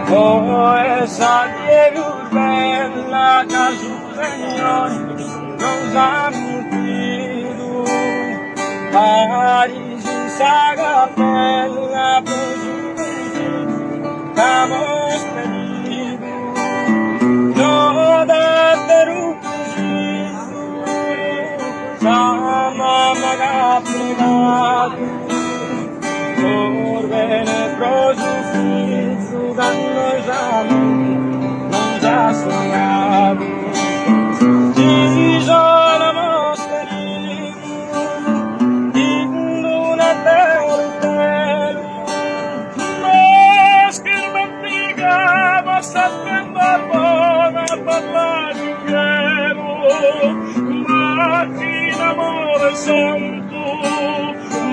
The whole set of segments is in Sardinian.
Oe sa die pius bella ca su Segnore nos at mutidu paris in sa capella pro su cunsizu ch'amos pedidu no d'àteru disizu sa mama ch'at pregadu Sos bene pro su fizu cando sa mente nos at sognadu Si sol'amos tenidu in d'un'ateru chelu Nos ch'ismentigamos sa prenda bona parlare in chelu ma chin amore santu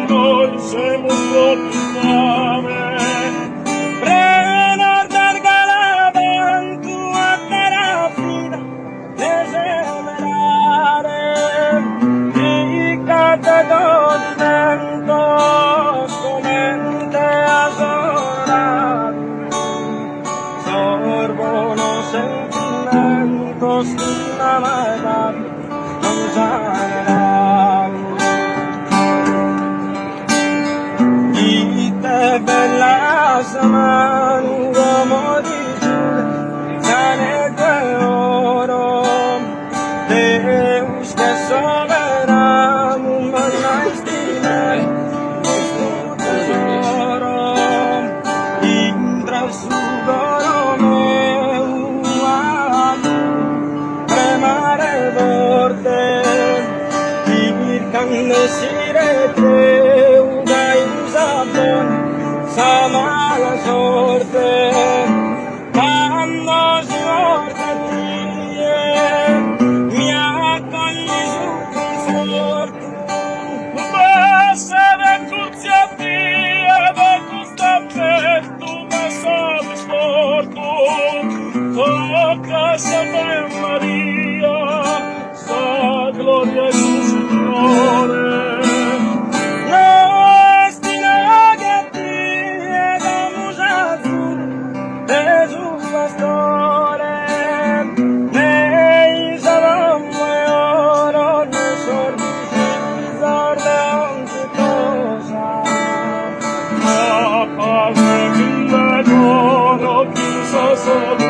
Nois semus totu umpare. Prenos d'argala bantu atera vida de seberare ricca de godimentos comente as onoradu sos bonos sentimentos chi mama e babbu nos an dadu. Ite bella sa manu como ti giughet s'aneddu 'e oro Deus ch'est soberanu manna istima custu tesoro Intra su coro meu a lu bremare forte Chircande essire treu dae sa bona sa mala sorte Cando si bortat die mi accogli su cunfortu B'essere curtzu a tie de cust'affettu m'est isportu Tocca s'Ave Maria sa gloria 'e su Signore. No est inoghe a tie ch'amus azudu de su pastore Ne in sa domo 'e oro ne sos disizos de onzi cosa. Ma paghe chin decoro chin sos.